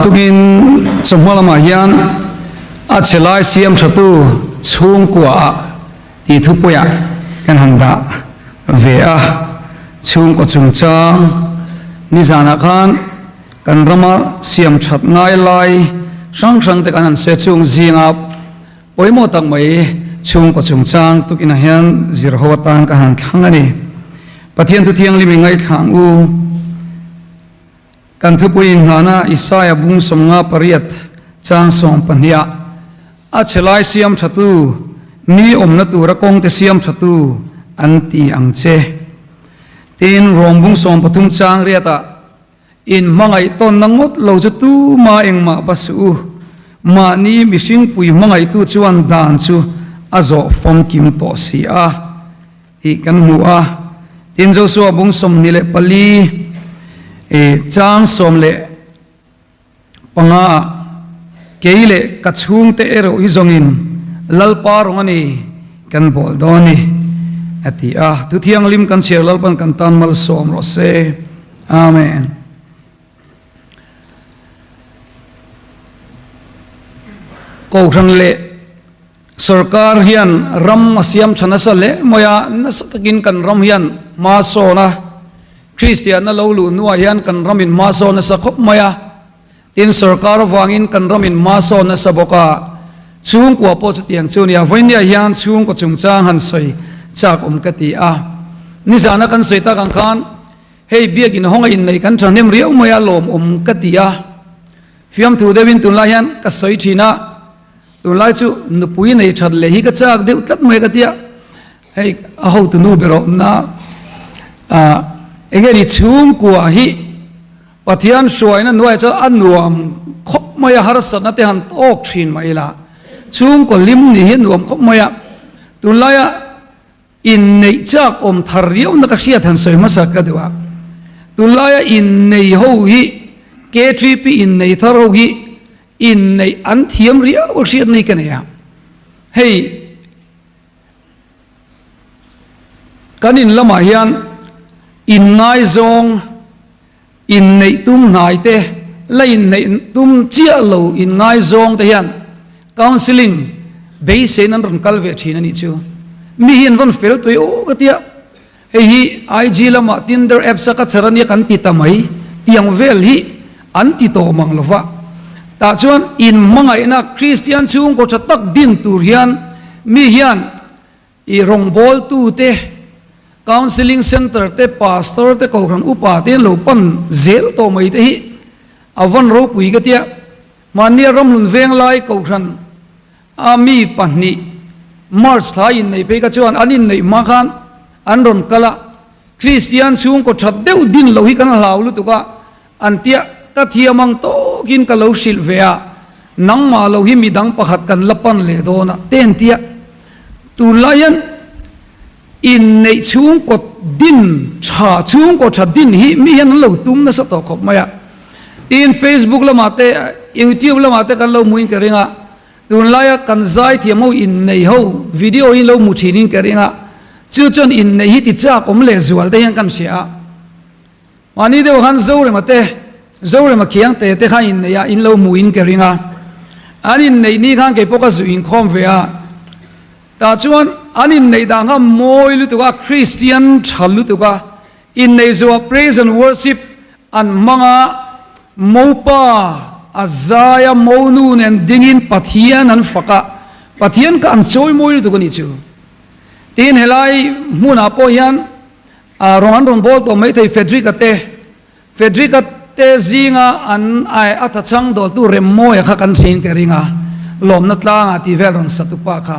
Tukin chawhma lamah hian a chhe lai siam thatu chhungkuaah tih thupuiah kan han dah ve a, chhungkaw chungchang nizanah khan kan rama siam that ngai lai hrang hrang te kan han se chung zinga pawimawh tak mai chhungkaw chungchang tukinah hian zir ho atan ka han thlang a ni. Pathian thu thianghlim i ngaithla ang u. Kan thupui inhnana Isaia bung 58 chang 12 ah a chhe lai siam thatu, mi awmna tura kawngte siam thatu an ti ang che. Tin, Rom bung 13 chang riatah in hmangaih tawnna ngawt lo chu tuma engmah va suh u, mahni mihringpui hmangaihtu chuan dan chu a zawh famkim tawh si a. Tih kan hmu a. Tin, Josua bung 24 i chang 15 ah, Kei leh ka chhungte erawh hi zawngin Lalpa rawng a ni kan bawl dawn ni, a ti a. Thu thianghlim kan chhiar Lalpan kan tan malsawm rawh se. Amen. Kohhran leh Sorkar hian ram a siam tha nasa hle mai a, nasa takin kan ram hian hma sawn a, Kristianna lo luh hnuah hian kan ramin hma sawn nasa khawp mai a, tin sorkar avangin kan ramin hma sawn nasa bawk a, chhungkua pawh chutiang chu a ni a, vawinia hian chhungkaw chungchang han sawi chak awm ka ti a, nizana kan sawi tak ang khan hei biakin hawnga inneih kan thahnem riau mai a lawmawm ka ti a, fiamthu deuhin tunlai hian ka sawi thin a. Tunlai chu nupui nei that leh hi ka chak deuh tlat mai ka tia, hei a hotu nu ber awmna ah enge ni chhungkua hi Pathian hruaina hnuaiah chuan a nuam khawp mai a, harsatna te han tawk thin mai ila chhungkaw hlim ni hi a nuam khawp mai a, tunlaia inneih chak awm thar riauna ka hriat han sawi hmasa ka duh a, tunlaia innei ho hi K3P innei thar ho hi Inneih an thiam riau a hriat nei ka nei a, hei kan in lamah hian inngaizawng, inneih tum hnai te, la inneih tum chiah lo inngaizawng te hian counselling beiseiin an rawn kal ve thin a nih chu. Mi hi an vawn fel tawih aw ka tia, hei hi IG lamah Tinder apps a ka chher ania kan ti ta mai tiang vel hi an ti tawh mang lo va. Tah chuan inhmangaihna Kristian chhungkaw tha tak din tur hian mi hian i rawngbawltute, counselling centre te, pastor te, kohhran upa te lo pan zel tawh mai te hi a van ropui ka tia. Mahnia ramhlun veng lai kohhran A mi pahnih March thla inneih phei kha chuan an inneih hma khan an rawn kal a, Kristian chhungkaw that deuh din lo hi kan hlau lutuk a, an tia ka thiam ang tawkin ka lo hrilh ve a, nangmah lo hi midang pakhat kan la pan leh dawn a, te an tia. Tunlai hian inneih chhungkaw din tha, chhungkaw tha din hi mi hian an lo tum nasa tawh khawp mai a. Tin, Facebook lamah te, YouTube lamah te kan lo hmuin ka ring a, tunlaia kan zaithiam ho innei ho video hi lo hmu thinin ka ring a, chu chuan innei hi ti chak awm leh zual te hian kan hria a. Mahni deuh khan Zorema te, Zorema khiang te te kha innei a, in lo hmuin ka ring a. An inneih ni khan kei pawh ka zu inkhawm ve a, tah chuan an inneih dan kha mawi lutuk a, Kristian tha lutuk a, innei zuah praise and worship An hmang a, Mopa a zai a, Monu nen dingin Pathian an fak a, Pathian kha an chawimawi lutuk a nih chu. Tin, helai hmunah pawh hian rawn an rawn bawl tawh maithei Frederick-a te, Frederick-a te zinga an a thachhang dawltu Remmawia kha kan hrein ka ring a, lawmna tlangah tih vel rawn satupa kha.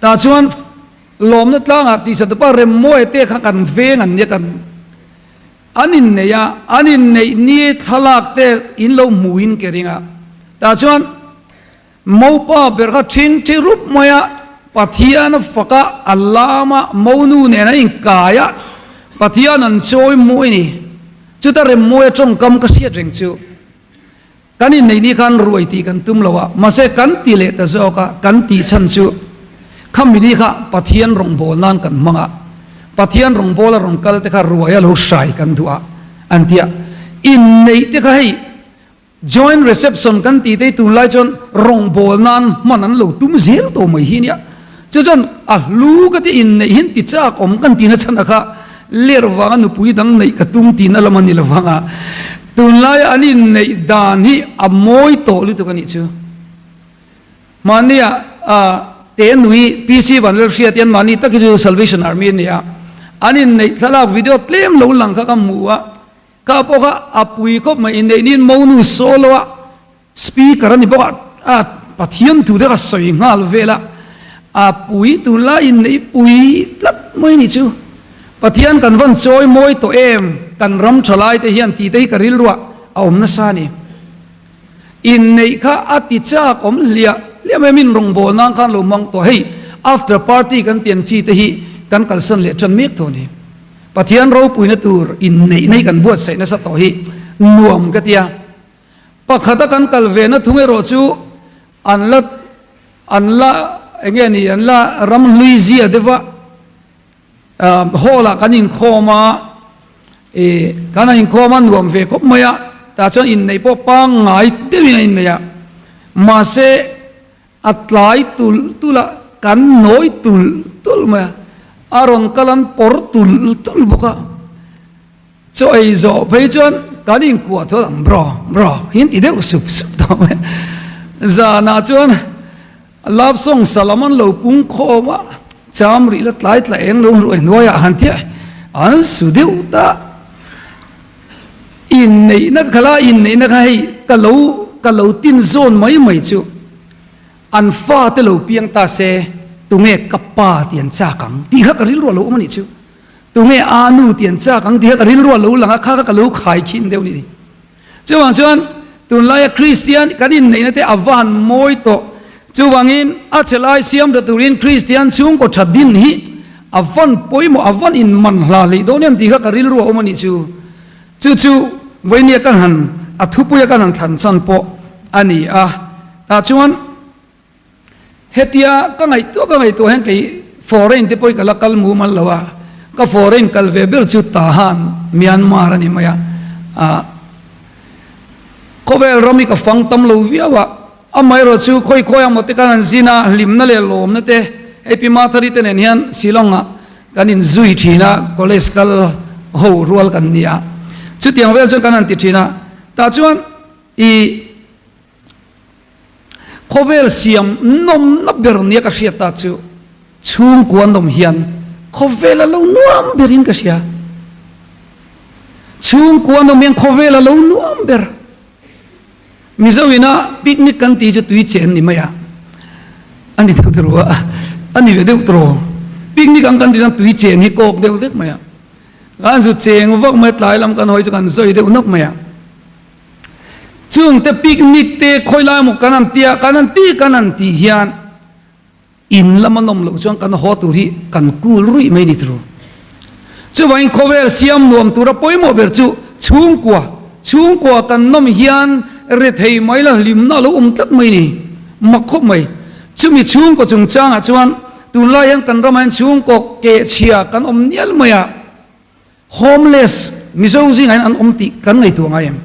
Tah chuan lawmna tlangah tih satupa Remmawia te kha kan veng an nia kan an inneih a, an inneih ni thlalak te in lo hmuhin ke ring a. Tah chuan Mopa ber kha thin thi rup mai a, Pathian a fak a, a lam a, Monu nen an inkai a, Pathian an chawi mawi ni. Chuta Remmawia tawngkam ka hriat reng chu. Kan inneih ni khan ruai tih kan tum lo a, mahse kan ti leh ta zawk a, kan tih chhan chu khami ni kha Pathian rawngbâwl nan kan hmang a, Pathian rawngbâwl a rawn kal te kha ruai a lo hrai kan duh a, an ti a. Inneih te kha hei Joint reception kan tih te hi tunlai chuan rawngbâwl nan hman an lo tum zel tawh mai hi nia. Chu chuan a hlu ka ti inneih hian ti chak awm kan tihna chhan a kha ler vanga nupui dang neih ka tum tihna lam a ni lo vang a. Tunlaia an inneih dan hi a mawi tawh lutuk a nih chu. Mahnia te nui PC Vanlalhriat hian mahni tak hi chu Salvation Army a ni a. An inneih thlalak video tlem lo lang kha ka hmu a. Ka pawh kha a pui khawp mai, inneihniin monu solo a speaker a ni bawk a, a Pathian thu te kha sawi nghal vel a, a pui tunlai inneih pui tlat mai ni chu. Pathian kan van chawi mawi tawh em, kan ram tha lai te hian tih te hi ka rilruah a awm nasa a ni. Inneih kha a ti chak awm hliah hliah mai a, min rawngbâwl nân khan lo hmang tawh, hei after party kan tih ang chi te hi kan kalsan leh ṭan mek tawh a ni. Pathian ropuina tur inneihna hi kan buatsaih nasa tawh hi nuam ka ti a, pakhata kan kal ve na thung erawh chu an la an la eng nge ni an la ram hlui zia deuh va, hall ah kan inkhawm a, ih kan han inkhawm a nuam ve khawp mai a, tah chuan inneih pawh pangngai deuhin a inneih a, mahse A tlai tulh tulh a, kan nawi tulh tulh mai a, a rawn kal an pawr tulh tulh bawk a. Chaw ei zawh phei chuan kan inkuah thuat ang, bro, bro, hi an ti deuh sup sup tawh mai a. Zanah chuan love song salam an lo pung khawm a, cham rih la tlai tla eng lo ruai hnuaiah han ti a, an su deuh ta. Inneihna kha la inneihna kha hei ka lo ka lo tin zawn mai mai chu an fate lo piang ta se tunge ka pa tih an chak ang tih kha ka rilru a lo awm a nih chu tunge a nu tih an chak ang tih kha ka rilru a lo lang a kha kha ka lo khai khin deuh ni. Chuvang chuan tunlaia Kristian kan inneihna te a va han mawi tawh. Chuvangin a chhe lai siam tha turin Kristian chhungkaw tha din hi a van pawimawh, a van inman hla hlei dawn em tih kha ka rilru a awm a nih chu. Chu chu Vainia kan han a thupuia kan han thlan chhan pawh a ni a. Tah chuan Hetia ka ngaihtuah ka ngaihtuah hian kei foreign te pawh hi ka la kal mumal lo a, ka foreign kal ve ber chu Tahan, Myanmar a ni mai a, ah khawvel ram hi ka fang tam lo viau a, amaherawh chu khawi khawi ang maw te kan han zin a, hlimna leh lawmna te hei Pi Mathari te nen hian Shillong ah kan inzui thin a, college kal ho rual kan ni a, chutiang vel chuan kan han ti thin a, tah chuan ih. Khawvel siam nawmna ber nia ka hriat tak chu chhungkua nawm hian khawvel a lo nuam berin ka hria. Chhungkua nawm hian khawvel a lo nuam ber. Mizo ina picnic kan tih chu tui chen ni mai a, a ni deuh tawh a, a ni ve deuh tawh. Picnic ang kan tih chuan tui chen hi kawk deuh vek mai a. Kan zu cheng vak mai tlai lam kan hawi chu kan sawi deuh nawk mai a. Chungte picnic te khawi lai maw kan han tia, kan han ti kan han tih hian in lama nawm loh chuan kan haw tur hi kan kul ruih mai ni turu. Chuvangin khawvel siam nuam tura pawimawh ber chu chhungkua, chhungkua kan nawm hian rethei mai la hlimna a lo awm tlat mai ni, mak khawp mai. Chumi chhungkaw chungchangah chuan tunlai hian kan ramah hian chhungkaw kehchhia kan awm nial mai a. Homeless Mizo zingah hian an awm tih kan ngaihtuah ngai em?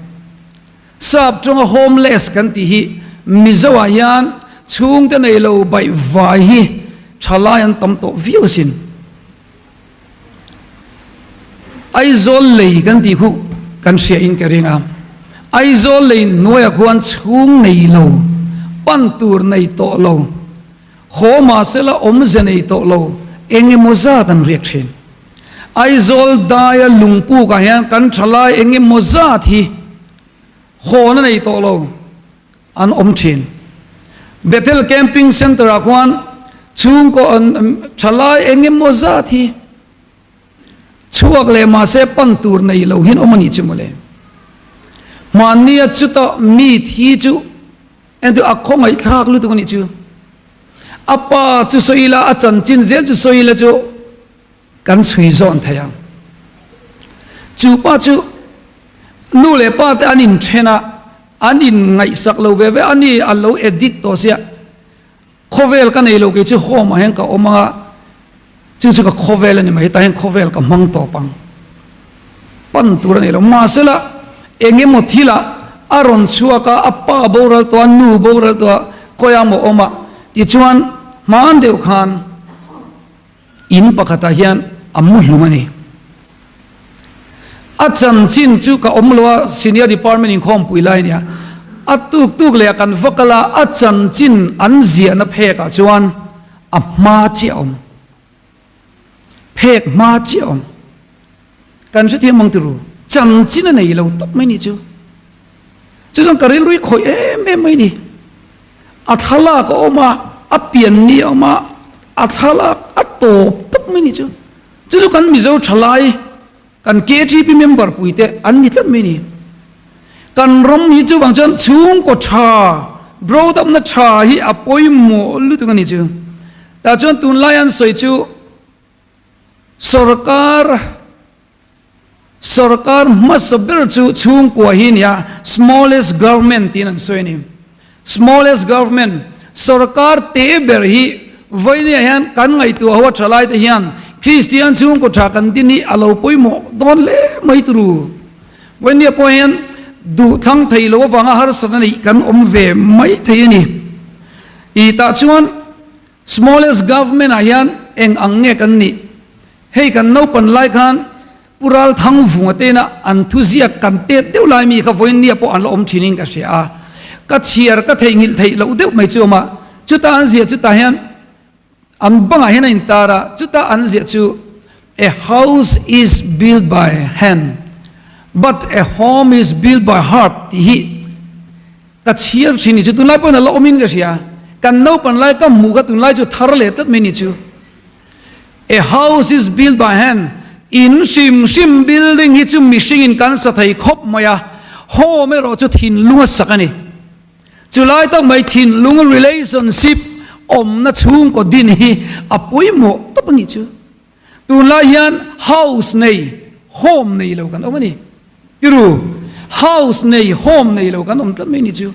Sap tawnga homeless kan tih hi Mizo ah hian chhungte nei lo baih vai hi thalai an tam tawh viau asin. Aizawl lei kan tih khu kan hria in ka ring a, Aizawl lei hnuaiah khuan chhung nei lo, pan tur nei tawh lo, Haw mahsela awmze nei tawh lo eng emaw zat an riak thin. Aizawl daia lungpukah hian kan thalai eng emaw zat hi hawna nei tawh lo an awm thin. Bethel Camping Centre ah khuan chhungkaw thalai eng emaw zat hi chhuak leh mahse pan tur nei lo hian awm a nih chu mawle. Hmannia chuta mi thi chu Entu a khawngaih thlak lutuk a nih chu. A pa chu sawi ila, a chanchin zel chu sawi ila chu kan chhui zawn thei ang. Chu pa chu nu leh pa te an inthen a, an inngaihsak lo ve ve a ni, a lo edit tawh sia. Khawvel ka nei lo kei chu home ah hian ka awm anga chu chu ka khawvel a ni mai hetah hian khawvel ka hmang tawp ang pan tur a nei lo mahsela. Eng emaw thilah a rawn chhuak a, a pa boral tawh a, nu boral tawh a, khawiah maw awm a, tichuan hmaan deuh khan in pakhatah hian a mu hlum a ni. A chanchin chu ka awm lo a, senior department inkhawmpui lai a nia. A tuk tuk leh a kan va kal a, a chanchin an ziahna phekah chuan a hma chiah a awm. Phek hma chiah a awm. Kan hrethiam ang tiru, chanchin a nei lo tawp mai nih chu. Chu chuan ka rilru hi khawih em em mai ni. A thlalak a awm a, a pian ni a awm a, a thlalak a tawp tawp mai nih chu. Chu chu kan Mizo thalai, kan KTP member pui te an ni tlat mai ni. Kan ram hi chuvang chuan chhungkaw tha, brodamna tha hi a pawimawh lutuk a ni chu. Tah chuan tunlai an sawi chu Sorkar sorkar hmasa ber chu chhungkua hi nia smallest government tiin an sawi a ni. Smallest government sorkar te ber hi vawinia hian kan ngaihtuah ho a tha lai te hian Kristian chhungkaw tha kan din hi a lo pawimawh dawn hle mai turu. Vawinia pawh hian duh thlang thei lo avanga harsatna neih kan awm ve mai thei a ni. I tah chuan Smallest government ah hian eng ang nge kan nih? Hei kan naupan lai khan Pu Ralthangvunga te ina an thuziak kan tet deuh lai mi kha vawiin nia pawh an la awm thin in ka hria a, ka chhiar ka theihnghilh theih loh deuh mai chu a awm a, chuta an ziah chutah hian an bangah hian a intar a, chuta an ziah chu A house is built by hand but a home is built by heart tih hi Ka chhiar thin ni chu tunlai pawhin a la awmin ka hria. Kan naupan lai ka hmuh kha tunlai chu thar leh tlat mai ni chu. A house is built by hand, in hrim hrim building hi chu mihringin kan sa thei khawp mai a, home erawh chu thinlung a sak a ni. Chulai tak mai thinlung relationship awmna chhungkaw din hi a pawimawh tawp a nih chu. Tunlai hian house nei, home nei lo kan awm a ni. Tiru, house nei, home nei lo kan awm tlat mai ni chu.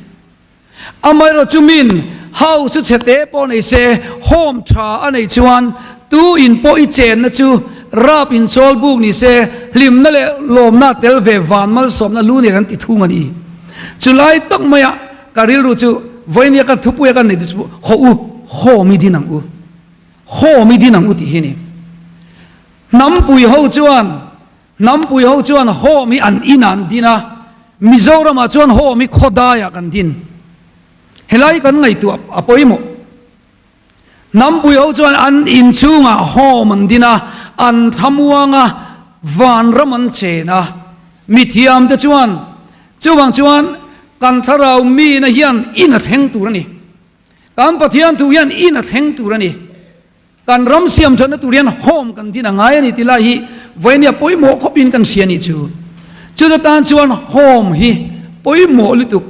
Amaherawh chu min house chu chhete pawh nei se, home tha a nei chuan tu in pawh i chenna chu rap inchawl buk ni se, hlimna leh lawmna tel ve van malsawmna lu nen an ti thung a ni. Chulai tak maia ka rilru chu vawinia ka thupuia kan neih chu hawh u, home i din ang u. Home i din ang u tih hi ni. Hnampui ho chuan Hnampui ho chuan home hi an in ah an din a, Mizoramah chuan home hi khawdaiah kan din. Helai kan ngaihtuah a pawimawh. Hnampui ho chuan an in chhungah home an din a, an thlamuang a, vanram an chen a. Mithiamte chuan chuvang chuan kan thlarau mina hian in a thleng tur a ni. Kan Pathian thu hian in a thleng tur a ni. Kan ram siam thatna tur hian home kan din a ngai a ni ti lai hi vawinia pawimawh khawpin kan hria nih chu. Chuta tan chuan home hi pawimawh lutuk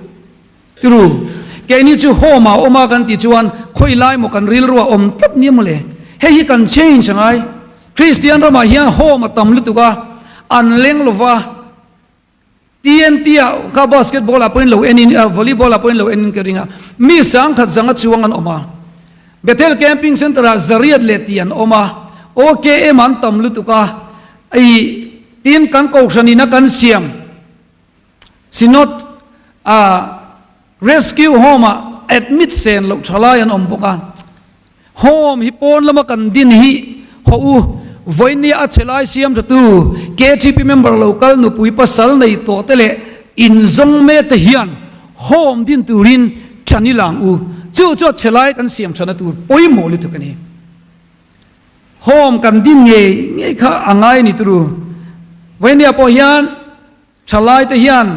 turu. Keini chu home ah awm a kan tih chuan khawi lai maw kan rilru ah awm tlat nia mawle. Hei hi kan change a ngai. Kristian ramah hian home a tam lutuk a, an leng lova. TNT ah kha basketball ah pawhin lo en in volleyball ah pawhin lo en in ka ring a, mi sangkhat zanga chuang an awm a, Bethel Camping Centre ah zariat leh tih an awm a, OKM an tam lutuk a, i tin kan kohhran in a kan siam Synod ah Rescue Home ah admit sen loh tha lai an awm bawk a. Home hi pawn lama kan din hi haw u, vawinia a che lai siam thatu KTP member lo kal nupui pasal nei tawh te leh inzawng mek te hian home din turin ṭan i lang u, chu chu a che lai kan siam ṭhana tur pawimawh lutuk a ni. Home kan din ngei ngei kha a ngai a ni turu. Vawinia pawh hian Thalaite hian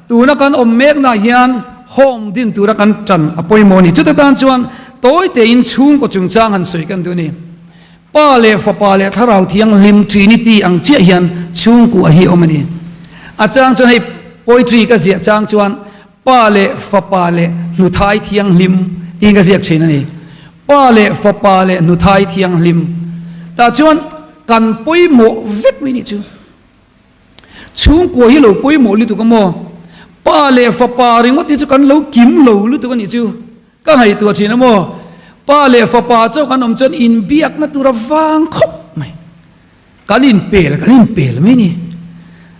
tuna kan awm meknah hian home din tura kan tan a pawimawh a ni. Chuta tan chuan tawi tein chhungkaw chungchang han sawi kan duh a ni. Pa leh Fapa leh Thlarau Thianghlim Trinity ang chiah hian chhungkua hi a awm a ni. A chang chuan hei poetry ka ziah chang chuan Pa leh Fapa leh Hnuthai Thianghlim tiin ka ziak thin a ni. Pa leh Fapa leh Hnuthai Thianghlim. Tah chuan kan pawimawh vek mai nih chu. Chhungkua hi lo pawimawh lutuk a maw? Pa leh fapa ringawt hi chu kan lo kim lo lutuk a nih chu. Ka ngaihtuah thin a maw? Pa leh fapa chauh kan awm chuan inbiakna tur a vang khawp mai. Kan inpel, kan inpel mai ni.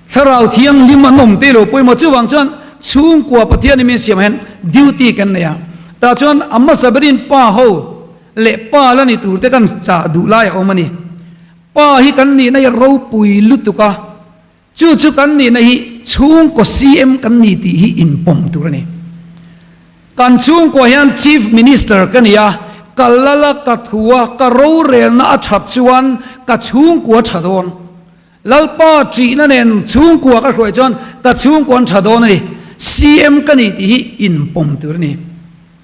Thlarau Thianghlim an awm te lo pawimawh. Chuvang chuan chhungkua Pathianin min siam ah hian duty kan nei a. Tah chuan a hmasa berin pa ho leh pa la ni tur te kan chah duh lai a awm a ni. Pa hi kan nihna hi ropui lutuk a, chu chu kan nihna hi chhungkaw CM kan ni tih hi inpawm tur a ni. Kan chhungkua hian Chief Minister ka ni a, ka lal a, ka thu a, ka rorelna a that chuan ka chhungkua tha dawn. Lalpa ṭihna nen chhungkua ka hruai chuan ka chhungkua an ṭha dawn a ni. CM ka ni tih hi inpawm tur a ni.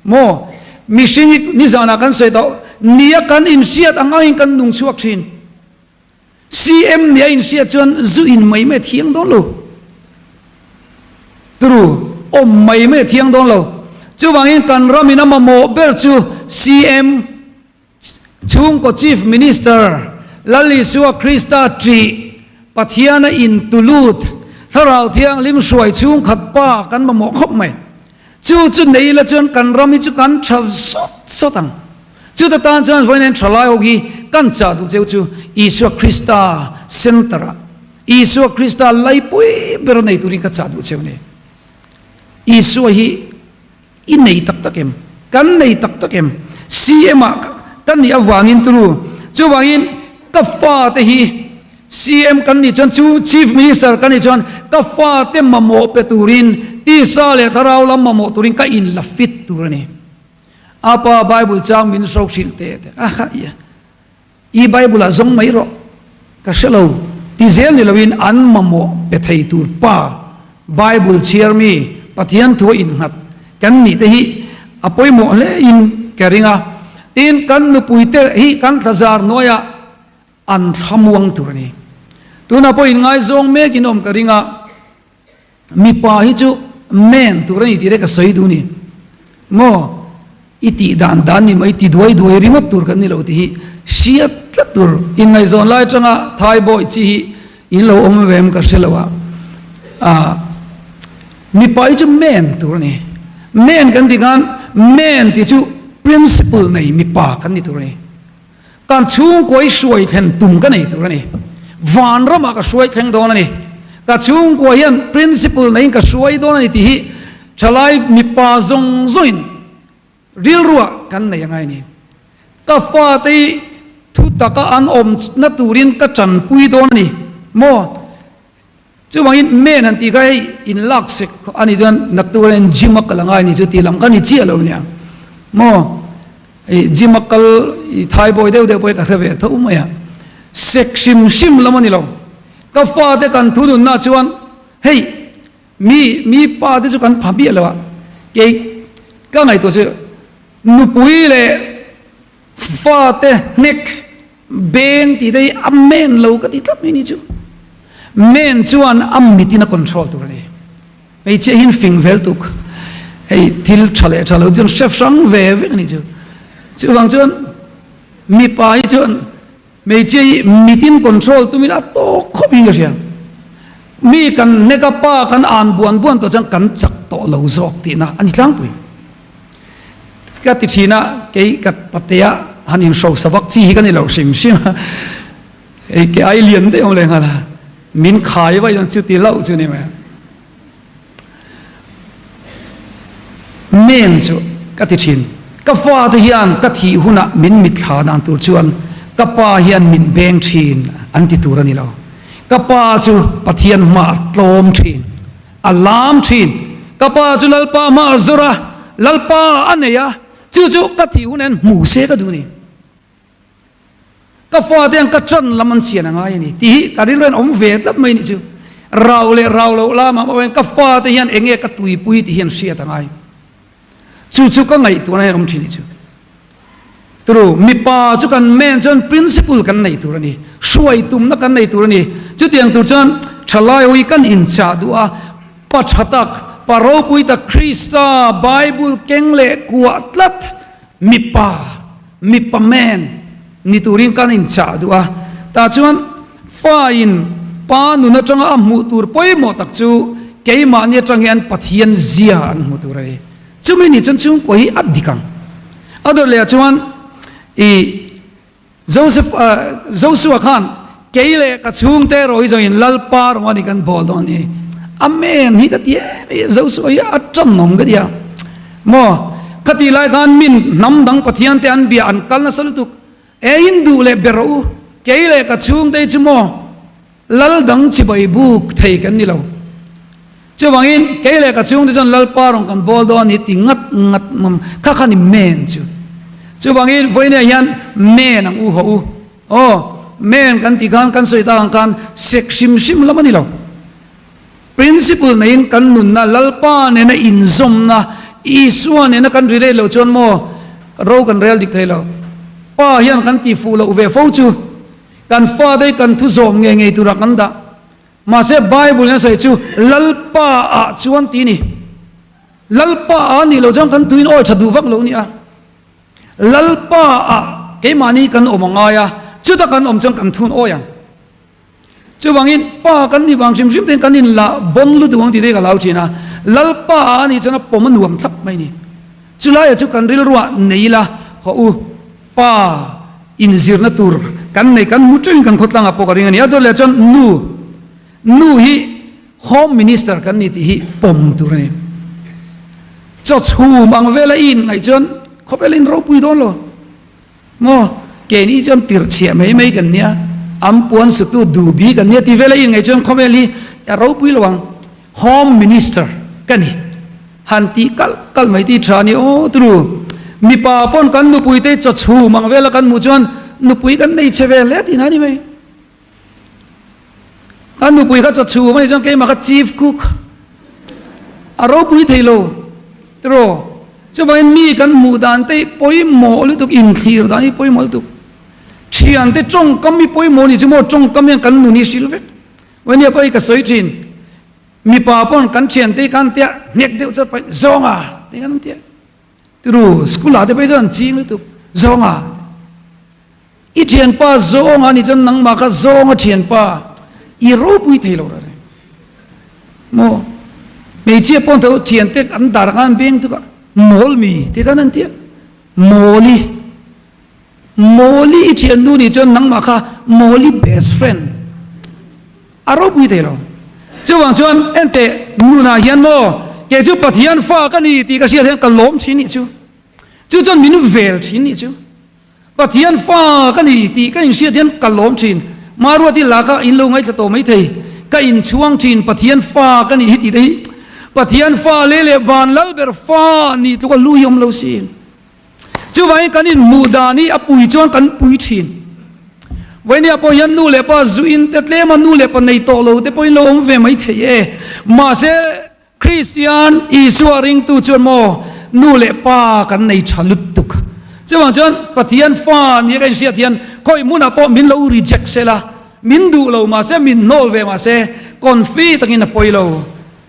Maw? Mihring hi nizanah kan sawi tawh, nia kan inhriat ang angin kan nung chhuak ṭhin. CM nia inhriat chuan zu in mai mai a thiang dawn lo. Turu, awm mai mai a thiang dawn lo. Chuvangin kan ramin a mamawh ber chu CM, Chhungkaw Chief Minister Lal Isua Krista ṭih Pathiana intulut Thlarau Thianghlim hruai chhungkhat pa kan mamawh khawp mai. Chu chu nei ila chuan kan ram hi chu kan ṭha zawt zawt ang. Chuta tan chuan vawiin hian ṭhalai ho hi kan chah duh cheu chu Isua Krista center-ah Isua Krista laipui ber nei turin ka chah duh cheu a ni. Isua hi I nei tak tak em? Kan nei tak tak em? CM ah ka nih avangin turu. Chuvangin ka fate hi CM kan nih chuan chu Chief Minister ka nih chuan ka fate mamawh pe turin tisa leh thlarau lam mamawh turin ka inla fit tur a ni. Apa Bible chang min hro hrilh teh teh a kha ia. I Bible ah zawng mai rawh, ka hre lo ti zel ni loin an mamawh pe thei tur pa Bible chhiar mi Pathian thu a innghat kan nih te hi a pawimawh hle in ka ring a. Tin, kan nupui te hi kan thlazar hnuaiah an thlamuang tur a ni. Tunah pawh inngaizawng mek in awm ka ring a. Mipa hi chu men tur a ni tih te ka sawi duh ni. Maw i tih dan dan ni mai ti duai duai ringawt tur kan ni lo tih hi hriat tlat tur. Inngaihzawn lai atanga Thai bawi chi hi in lo awm ve em ka hre lo a. Ah mipa hi chu men tur a ni. Men kan tih khan men tih chu principle nei mipa kan ni tur a ni. Kan chhungkua i hruai thlen tum ka nei tur a ni. Vanramah ka hruai thleng dawn a ni. Ka chhungkua hian principle neiin ka hruai dawn a ni tih hi thalai mipa zawng zawngin rilruah kan nei a ngai a ni. Ka fate hi thu taka an awmna turin ka tanpui dawn a ni maw? Chuvangin men han tih kha hei in lak sek a nih chuan naktuk hian gym a kal a ngai a nih chu tih lam kha ni chiah lo nia maw i gym a kal i thaibawi deuh deuh pawh hi ka hre ve tho mai a sek hrim hrim lam a ni lo ka fate kan thununna chuan hei mi mi pa te chu kan pha miah lo a kei ka ngaihtuah chu nupui leh Fate hnek beng tih te hi a men lo ka ti tlat mai ni chu. Men chuan a mitin a control tur a ni. Hmeichhia hian fing vel tuk hei thil tha leh tha lo chuan hre hrang ve vek a ni chu. Chuvang chuan mipa hi chuan hmeichhia hi mitin control tumin a tawk khawp in ka hria. Mi kan hnek a pa kan an buan buan tawh chuan kan chak tawh lo zawk tihna a ni tlangpui. Ka ti thin a, kei ka patea han inhrosa vak chi hi ka ni lo hrim hrim a, hei ke ai lian daih awm leh nghal a, min khai vaih chuan chuti hlauh chu ni mai a. Men chu ka ti thin, ka fate hian ka thih hunah min mitthla dan tur chuan ka pa hian min beng thin an ti tur a ni lo, ka pa chu Pathian hmaah a tlawm thin. A lam thin. Ka pa chu Lalpa hma a zawr a, Lalpa a nei a, chu chu ka thih hun hian hmu se ka duh a ni. Ka fate hian ka tan lam an chhian a ngai a ni tih hi ka rilru hian awm ve tlat mai a nih chu. Rau leh rau loh lamah pawh hian ka fate hian eng nge ka tuipui tih hian hriat a ngai. Chu chu ka ngaihtuahna hian awm thin a nih chu. Turu, mipa chu kan men chuan principle kan nei tur a ni, hruai tumna kan nei tur a ni. Chutiang tur chuan thalai ho hi kan inchah duh a, pa tha tak, pa ropui tak Krista Bible keng leh kuah tlat mipa, mipa men ni turin kan inchah duh a. Tah chuan fain pa nun atanga a hmuh tur pawimawh tak chu keimahni atang hian Pathian zia an hmu tur a ni. Chumi nih chuan chhungkua hi a dik ang. A dawt leh ah chuan i Joseph Joshua khan. Kei leh ka chhungte erawh hi zawngin Lalpa rawng a ni kan bawl dawn a ni. Amen hi ka ti em em Joshua hi a tanawm ka ti a. Maw khatih lai khan min hnam dang Pathian te an bia an kal nasa lutuk. E in duh leh ber rawh u. Kei leh ka chhungte hi chu maw Lal dang chibai buk thei kan ni lo. Chuvangin kei leh ka chhungte chuan Lalpa rawn kan bawl dawn a ni ti ngat ngat mam kha kha ni men chu. Chuvangin vawiinah hian men ang u haw u. Aw, men kan tih khan kan sawi tak ang khan sek hrim hrim lam a ni lo. Principle neiin kan nunna Lalpa nena inzawmna, Isua nena kan relate loh chuan maw ro kan rel dik thei lo. Pa hian kan tihfuh loh ve fo chu. Kan fate hi kan thu zawm ngei ngei turah kan dah. Mahse Bible in a sawi chu Lalpa ah chuan ti ni. Lalpa ah nih loh chuan kan tuin awi tha duh vak lo nia. Lalpa ah keimahni kan awm a ngai a, chuta kan awm chuan kan thun awi ang. Chuvangin pa kan nih vang hrim hrim te kan in lah bon lutuk ang tih te hi ka hlau thin a. Lalpa ah anih chuan a pawm a nuam thlap mai ni. Chulaiah chu kan rilruah nei ila haw u. Pa inzirna tur kan nei kan hmu teuhin kan khawtlangah pawh ka ring a ni. A dawt leh chuan nu, nu hi Home Minister kan ni tih hi pawm tur a ni. Chaw chhum ang vela i inngaih chuan khawvel in ropui dawn lo maw? Keini chuan tirhchhiah mai mai kan nia, an puan sutu dubi kan nia tih vela i inngaih chuan khawvel hi a ropui lo ang. Home Minister ka ni. Han tih kalh kalh mai tih tha a ni aw turu. Mipa pawn kan nupui te chaw chhum ang vela kan hmuh chuan nupui kan nei che ve hle tihna a ni mai. Kan nupui kha chaw chhum a nih chuan keimah kha chief cook a ropui thei lo tiraw. Chuvangin mi kan hmuh dan te hi pawimawh lutuk, inthlir dan hi pawimawh lutuk. Thiante tawngkam hi pawimawh a nih chu maw tawngkam hian kan nun hi hrilh vek. Wania pawh hi ka sawi thin. Mipa pawn kan thiante khan tia hnek deuh chuan paih zawnga tih khan an tia. Tiru school ah te phei chuan an ching lutuk zawnga. I thianpa zawnga nih chuan nangmah kha zawnga thianpa i ropui thei lo reng. Maw hmeichhia pawn tho thiante an dar khan an beng tuk a mawl mi tih khan an tia mawli. Mawli i thiannu nih chuan nangmah kha Mawli best friend a ropui thei lo. Chuvang chuan enteh nunah hian maw kei chu Pathian fa ka ni tih ka hriat hian ka lawm thin nih chu. Chu chuan min vel thin nih chu. Pathian fa ka ni tih ka inhriat hian ka lawm thin. Maruati laka in lo ngaithla tawh mai thei. Ka inchhuang thin Pathian fa ka nih hi tih te hi. Pathian fa leh leh van lal ber fa nih tluk a lu hi awm lo sin. Chuvangin kan inhmuh dan hi a pui chuan kan pui thin. Vawinia pawh hian nu leh pa zu in te tlema nu leh pa nei tawh lo te pawhin lo awm ve mai thei e. Mahse Kristian Isua ringtu chuan maw nu leh pa kan nei tha lutuk. Chuvang chuan Pathian fa nia ka inhriat hian khawi hmunah pawh min lo reject sela, min duh lo mahse min hnawl ve mahse confi takin a pawi lo.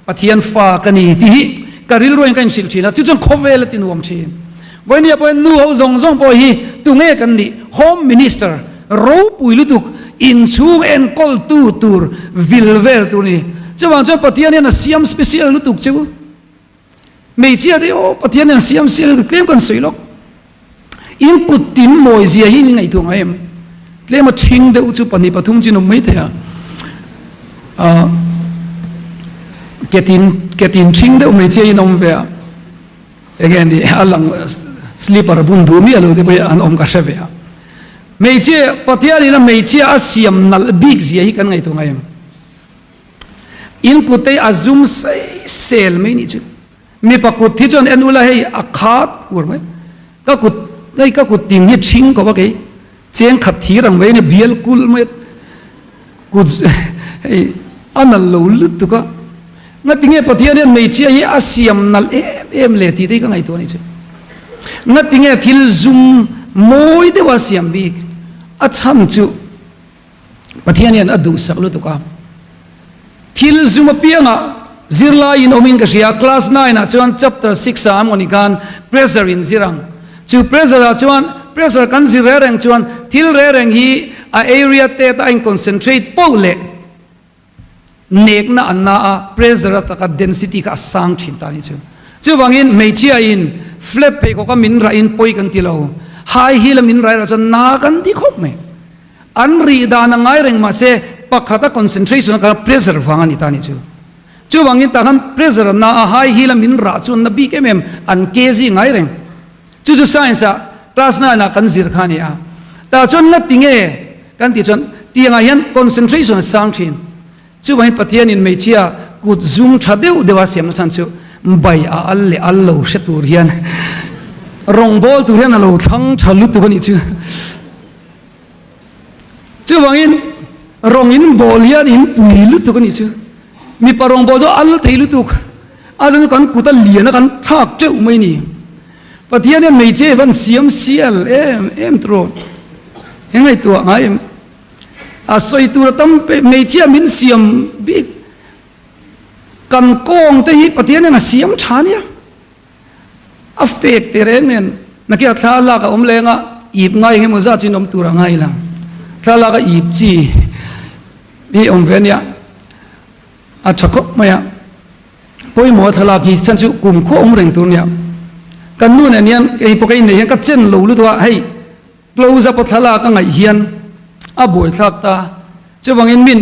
Pathian fa ka ni tih hi ka rilruain ka inhrilh thin a, chu chuan khawvel a ti nuam thin. Vawinia pawhin nu ho zawng zawng pawh hi tunge kan nih? Home Minister ropui lutuk inchhung enkawltu tur vil vel tur ni. Chuvang chuan Pathian hian a siam special lutuk che u. Hmeichhia te aw Pathian hian siam sial lutuk tlem kan sawi lawk. In kut tin mawi zia hi in ngaihtuah ngai em? Tlem a thing deuh chu pahnih pathum chin awm mai thei a. Ah ketin ketin thing deuh hmeichhia in awm ve a. Enge ni a lang slipper bun duh miah lo te pawh hi an awm ka hre ve a. Hmeichhia Pathian in a hmeichhia a siam nalh bik zia hi kan ngaihtuah ngai em? In kut te a zum sei sel mai nih chu. Mipa kut hi chuan en ula hei a khat ur mai. Ka kut hei ka kut tin hi ṭhing khawp a kei. Cheng khat thir ang mai a ni bial kulh mai a. Kut hei a nalh lo lutuk a. Ngatinge Pathian hian hmeichhia hi a siam nalh em em le tih te hi ka ngaihtuah a nih chu. Ngatinge thil zum mawi deuh a siam bik a chhan chu. Pathian hian a duhsak lutuk a, thil zum apiangah zirlai in awmin ka hria, class nine ah chuan chapter six ah amawni khan pressure in zir ang, chu pressure ah chuan pressure kan zir reng reng chuan thil reng reng hi a area te a in concentrate poh leh nekna an na a, pressure ataka density kha a sang thin ta a nih chu. Chuvangin hmeichhia in flat pheikhawk a min rah in pawi kan ti lo, high heel a min rah erawh chuan na kan ti khawp mai. An rih dan a ngai reng mahse pakhat a concentration a kal a pressure vang a ni ta a nih chu. Chuvangin tah khan pressure na a high heel a min rah chuan na bik em em an kg ngai reng. Chu chu science ah class nine ah kan zir kha a ni a. Tah chuan nga ti nge kan tih chuan tiangah hian concentration a sang thin. Chuvangin Pathianin hmeichhia kut zum tha deuh deuh a siamna chhan chu bai a al leh al lo hre tur hian rawngbawl tur hian a lo thlang tha lutuk a nih chu. Chuvangin rawng in bawl hian in pui lutuk a nih chu. Mipa rawng bawl chu al thei lutuk a chuan kan kut a lian a kan thlak teuh mai a ni. Pathian hian hmeichhia hi van siam sial em em tawh he ngaihtuah ngai em. A sawi tur a tam peh hmeichhia min siam bik kan kawng te hi Pathian hian a siam tha nia. A fek te reng nen nakin a thla lak a awm leng a ip ngai eng emaw zat chu in awm tur a ngai lang. Thla lak a ip chi hi awm ve ania a tha khawp mai a. Pawimawh a thlalak hi chhan chu kum khaw awm reng tur nia. Kan nu nen hian kei pawh ka inneih hian ka chen lo lutuk a hei close up a thlalak a ngaih hian a buaithlak ta. Chuvangin min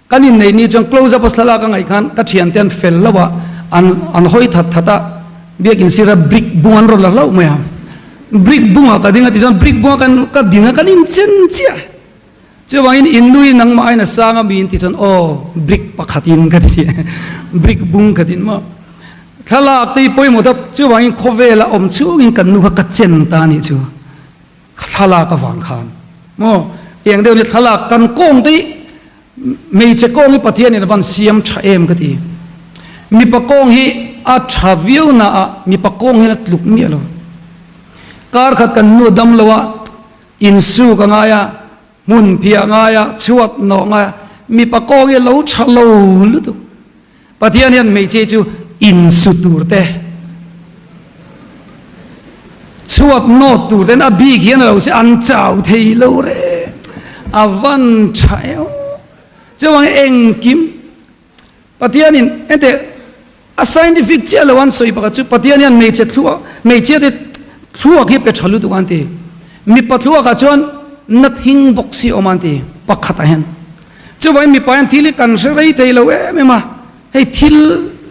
Kan inneih ni chuan close up a thlalak a ngaih khan ka thiante an fel lo a, an an hawi that that a, biakin sira brick bung an rawn la hlauh mai a, brick bungah ka ding a tichuan brick bunga kan ka ding a kan inchen chiah. Chuvangin innui nangmah ain a sang a mi in ti chuan aw brick pakhatin ka ti brick bung ka din maw. Thlalak te hi pawimawh ta chuvangin khawvela awm chhungin kan nu kha ka chen ta a nih chu. Thlalak avang khan maw tiang deuh ni thlalak kan kawng te hi hmeichhe kawng hi Pathianin a van siam tha em ka ti. Mipa kawng hi a tha viau na ah mipa kawng hian a tluk miah lo. Kar khat kan nu dam lo a insu ka ngai a hmun phiah ngai a chhuat nawh ngai a mipa kawng hi a lo tha lo lutuk. Pathian hian hmeichhe chu insu tur te, chhuat nawt tur ten a bik hian a lo se an chau thei lo re, a van tha eo. Chuvangin engkim Pathianin enteh a scientific chiah lo an sawi pakhat chu Pathian hian hmeichhe thluak hmeichhia te thluak hi pe tha lutuk an ti. Mipa thluakah chuan na thing bawk si awm an ti pakhatah hian. Chuvangin mipa hian thil hi kan hre rei thei lo em em a, hei thil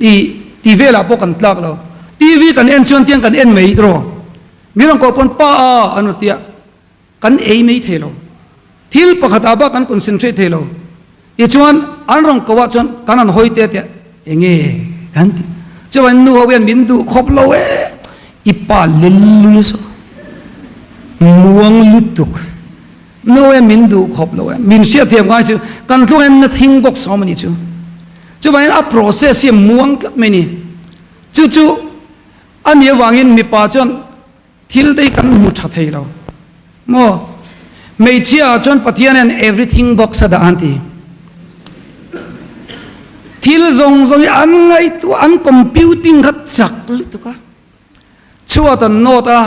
i ti velah pawh kan tlak lo. TV kan en chuan tiang kan en mai tiraw? Mi rawn koh pawn pa a an rawn ti a, kan ei mai thei lo. Thil pakhatah bak kan concentrate thei lo. Tichuan an rawn koh ah chuan kan han hawi te teh enge kan ti. Chuvangin nu ho hian min duh khawp lo e, i pa lel lul saw muang lutuk. No e min duh khawp lo e, min hriatthiam ngai chu kan thlung hian na thing bawk sawm a ni chu. Chuvangin a process hi a muang tlat mai ni. Chu chu a nih avangin mipa chuan thil te hi kan hmu tha thei lo maw. Hmeichhia ah chuan Pathian hian everything box a dah an ti. Thil zawng zawng hi an ngaihtuah an computing kha chak lutuk a. Chhuat an nawt a,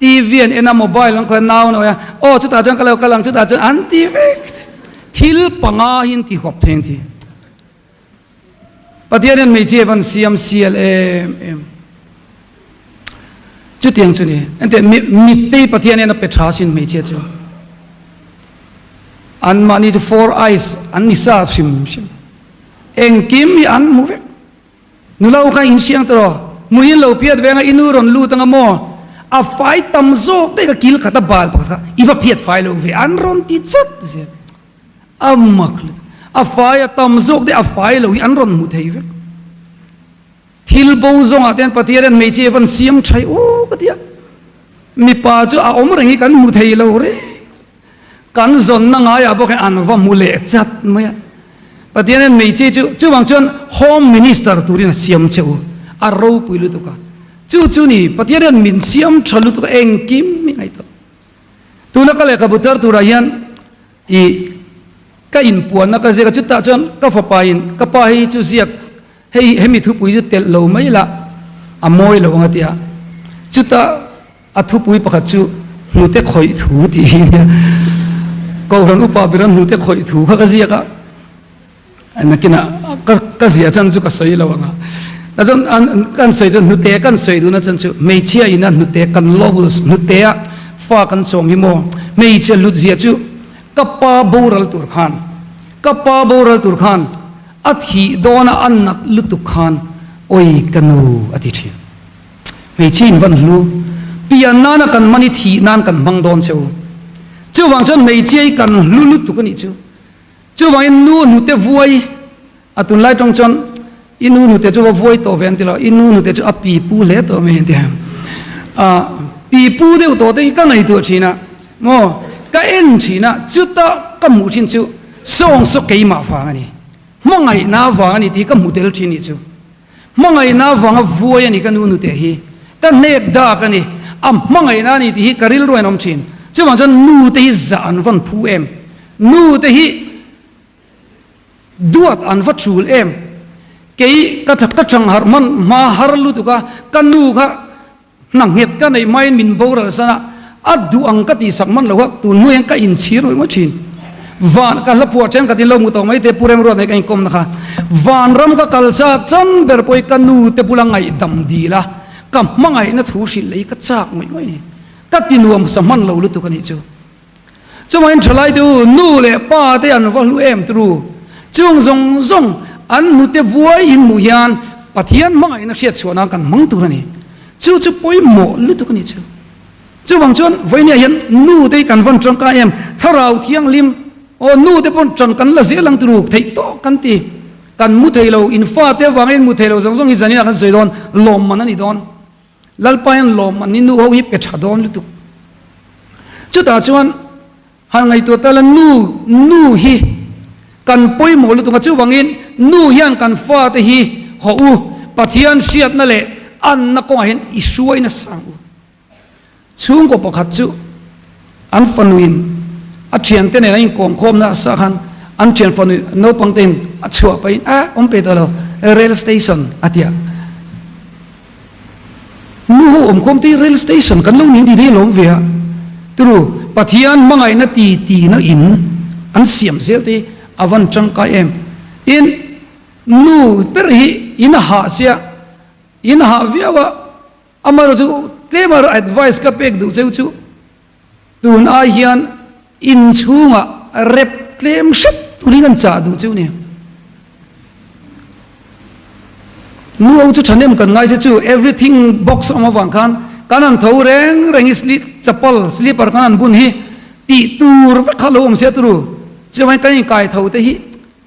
TV an en a, mobile an khawih a, nau an awih a, aw chutah chuan ka lo kal ang, chutah chuan an ti vek. Thil panga hi an ti huap thei an ti. Pathian hian hmeichhia van siam sial em em. Chutiang chu ni. Enteh mittei Pathian hian a pe tha sin hmeichhia chu. Anmahni chu four eyes an ni sa hrim hrim. Engkim hi an hmu vek. Nula u kha in hriang tawh hmuhin lo phiat veng a i nu rawn lut anga maw a fai tam zawk daih ka kil khat a bal pakhat kha i va phiat fai lo ve an rawn ti chat zel a mak lutuk a fai a tam zawk daih a fai lo hi an rawn hmu thei vek thil bo zawngah te hian Pathian hian hmeichhia van siam tha i aw ka ti a mipa chu a awm reng hi kan hmu thei lo reng. Kan zawnna ngaiah bawk hian an va hmu leh chat mai a. Pathian hian hmeichhe chu chuvang chuan Home Minister turin a siam che u, a ropui lutuk a. Chu chu ni, Pathian hian min siam tha lutuk a, engkim mi ngaihtuah. Tuna ka lehkhabu thar turah hian i ka inpuanna ka ziak a, chutah chuan ka fapain ka pa hei chu ziak hei hemi thupui chu telh lo mai la a mawi lo ang a ti a. Chutah A thupui pakhat chu hnute khawih thu tih hi nia. Kohhran upa bera hnute khawih thu kha ka ziak a, nakinah ka ka ziah chan chu ka sawi lo ang a. Ta chuan an kan sawi chuan hnute kan sawi duhna chan chu hmeichhia ina hnute kan lobels hnutea fa kan chawm hi maw hmeichhe hlut zia chu. Ka pa boral tur khan, ka pa boral tur khan a thih dawna a nat lutuk khan awi ka nu a ti thin. Hmeichhe in van hlu, pian nana kan hman i thih nan kan hmang dawn che u. Chuvang chuan hmeichhia hi kan hlu lutuk a nih chu. Chuvangin nu hnute vuai a tunlai tawng chuan i nu hnute chu va vuai tawh ve an ti lo, i nu hnute chu a pi pu hle tawh mai an ti a. Pi pu deuh tawh te hi ka ngaihtuah thin a, maw ka en thin a, chuta ka hmuh thin chu sawng saw keimah vang a ni, hmangaihna vang a ni tih ka hmu tel thin nih chu. Hmangaihna vanga vuai a ni ka nu nute hi, ka hnek dak a ni, a hmangaihna a ni tih hi ka rilru a inawm thin. Chuvang chuan nu te hi zah an vawn phu em? Nu te hi duat an va chul em? Kei ka ka chang harh hman hma har lutuk a, ka nu kha Hna nghet ka neih hmain min boral san a, a duh ang ka tihsak hman lo a, tun hnu hian ka inchhir rawih ngawt thin. Van ka hla phuah then ka tin lo hmu tawh mai te Pu Remruat nei ka inkawmna kha. Vanram ka kal chak chan ber pawh hi ka nu te bula ngaihdam dil a, ka hmangaihna thu hrilh leh hi ka chak ngawih ngawih a ni. Ka ti nuam sa hman lo lutuk a nih chu. Chuvangin thalai te u, nu leh pa te an va hlu em turu. Chung zawng zawng an hnute vuai in hmuh hian Pathian hmangaihna hriat chhuah nan kan hmang tur a ni. Chu chu pawimawh lutuk a ni chu. Chuvang chuan vawinia hian nu te hi kan vawn tangkai em, thlarau thianghlim aw nu te pawn tan kan la zel ang turu theih tawk kan ti. Kan mu thei lo, in fate avangin mu thei lo zawng zawng hi zanin ah kan sawi dawn, lawmman a ni dawn. Lalpa hian lawmman hi nu ho hi pe tha dawn lutuk. Chutah chuan han ngaihtuah ta la nu nu hi kan pawimawh lutuk a, chuvangin nu hian kan fate hi haw u, Pathian hriatna leh anna kawngah hian i hruai nasa ang u. Chhungkaw pakhat chu an fanuin a thiante nen an inkawmkhawmna sa khan an thian fanu naupang tein a chhuah pahin a awm pe tawh lo rail station a tia. Nu ho awmkhawm te hi rail station kan lo ning tih te hi lawm ve a turu Pathian hmangaihna ti tina in an siam zel te hi a van tangkai em. Tin nu ber hi in a hah sia in a hah viau a Amaherawh chu tlem a advice ka pek duh cheu chu tun ai hian inchhungah rep tlem hrep turin an chah duh cheu nia. Nu ho chu thahnem kan ngai se chu everything box awm avang khan kan han tho reng reng hi sli chapal slipper kan han bun hi tih tur vek kha lo awm sia turu chuvangin kan inkai tho te hi